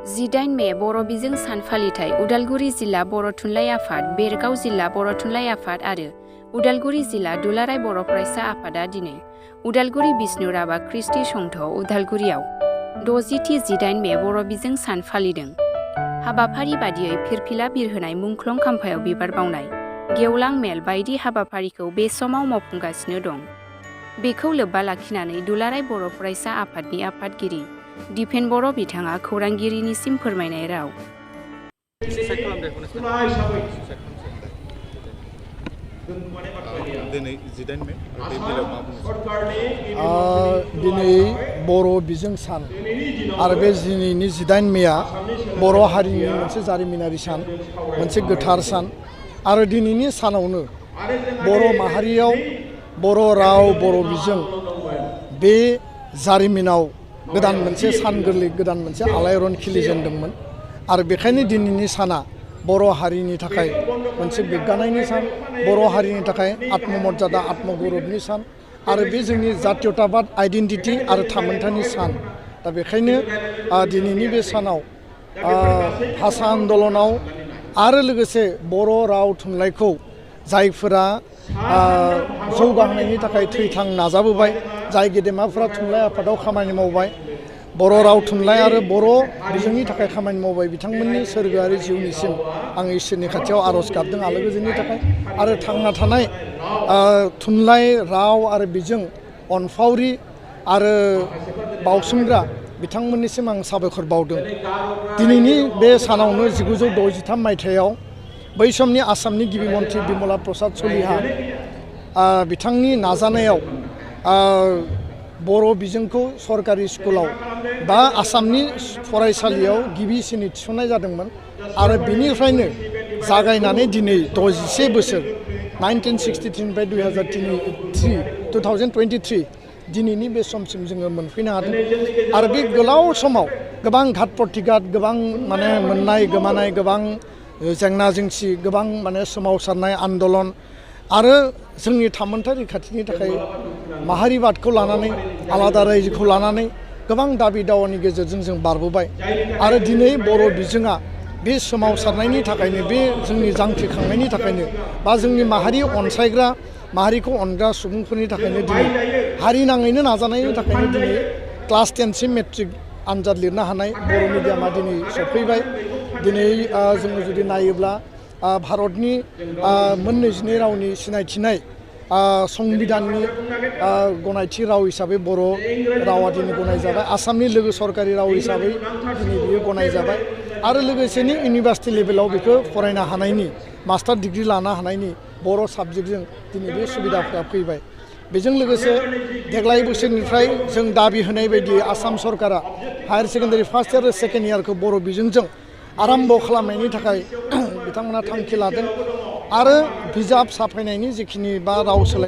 18 May बर' बिजों सान फालिथाय उदालगुरि जिल्ला बर' थुनलाइ आफाद, बेरगाव जिल्ला बर' थुनलाइ आफाद आरो उदालगुरि जिल्ला दुलाराय बर' फरायसा आफादा दिनै उदालगुरि बिष्णु राभा ख्रिस्टि संघ उदालगुरियाव 60-18 मे बर' बिजों सान फालिदों। हाबाफारि बादियै फिरफिला बिरहोनाय, मुंख्लं खाम्फायाव बिबार बावनाय, गेवलां मेल बायदि हाबाफारिखौ बे समाव मावफुंगासिनो दं। बेखौ लोब्बा लाखिनानै दुलाराय बर' फरायसा आफादनि आफादगिरि दिपेन बर' बिथाङा खौरांगिरिनिसिम फोरमायनाय राव। दिनै 18 मे बे बेलायाव मा बुंनो दिनै बर' बिजों सान आरो बे दिनैनि 18 मेआ बर' हारिनि मोनसे जारिमिनारि सान, मोनसे गोथार सान आरो दिनैनि सानावनो बर' माहारियाव बर' राव, बर' बिजों बे जारिमिनाव गोदान मोनसे सान गोरलै, गोदान मोनसे आलायरन खिलिजेनदोंमोन आरो बेखायनो दिनैनि साना बर' हारिनि थाखाय मोनसे गोग्गानायनि सान, बर' हारिनि थाखाय आत्ममर्यादा, आत्मगौरबनि सान आरो बे जोंनि जातीयताबाद, आइडेन्टिटि आरो थामोन्थानि सान। दा बेखायनो दिनैनि बे सानाव भाषा आन्दलनाव आरो लोगोसे बर' राव थुनलाइखौ जायफोरा जौगाहोनायनि थाखाय थैथां नाजाबोबाय, जाय गेदेमाफोरा थुनलाइ आफादाव खामानि मावबाय, बर' राव थुनलाइ आरो बर' बिजोंनि थाखाय खामानि मावबाय, बिथांमोननि सोरगोआरि जिउनिसिम आं इसोरनि खाथियाव आर'ज गाबदों आलो गोजोननि थाखाय आरो थांना थानाय थुनलाइ, राव आरो बिजों अनफावरि आरो बावसोमग्रा बिथांमोननिसिम आं साबायखर बावदों। दिनैनि बे सानावनो 1963 मायथाइयाव बै समनि आसामनि गिबि मन्थ्रि बिमला प्रसाद सलिहा बिथांनि नाजानायाव बर' बिजोंखौ सरकारि स्कुलाव बा आसामनि फरायसालियाव गिबिसिनै थिसननाय जादोंमोन आरो बिनिफ्रायनो जागायनानै दिनै 61 बोसोर 1963निफ्राय 2023 दिनैनि बे समसिम जोङो मोनफैनो हादों आरो बे गोलाव समाव गोबां घात प्रतिघात, गोबां मोननाय गोमानाय, गोबां जेंना जेंसि, गोबां सोमावसारनाय आन्दलन आरो जोंनि थामोन्था रैखाथिनि थाखाय माहारिबादखौ लानानै, आलादा रायजोखौ लानानै गोबां दाबि दावानि गेजेरजों जों बारबोबाय आरो दिनै बर' बिजोङा बे सोमावसारनायनि थाखायनो, बे जोंनि जांख्रिखांनायनि थाखायनो बा जोंनि माहारि अनसायग्रा, माहारिखौ अनग्रा सुबुंफोरनि थाखायनो दिनै हारि नाङैनो नाजानायनि थाखायनो दिनै क्लास 10सिम मेट्रिक आनजाद लिरनो हानाय बर' मिडियामा दिनै सफैबाय। दिनै जोङो जुदि नायोब्ला भारतनि मोन 22 रावनि सिनायथिनाय संबिधाननि गनायथि राव हिसाबै बर' रावा दिनै गनायजाबाय, आसामनि लोगो सरकारि राव हिसाबै दिनै बियो गनायजाबाय आरो लोगोसेनो इउनिभार्सिटि लेभेलाव बेखौ फरायनो हानायनि, मास्टार डिग्रि लानो हानायनि बर' साबजेक्टजों दिनै बे सुबिदाफोरा फैबाय। बेजों लोगोसे देग्लाय बोसोरनिफ्राय जों दाबि होनाय बायदि आसाम सरकारा हायार सेकेन्डारि फार्स्ट इयार आरो सेकेन्ड इयारखौ बर' बिजोंजों आराम्भ खालामनायनि थाखाय बिथांमोना थांखि लादों आरो बिजाब साफायनायनि जिखिनि बा राव सोलाय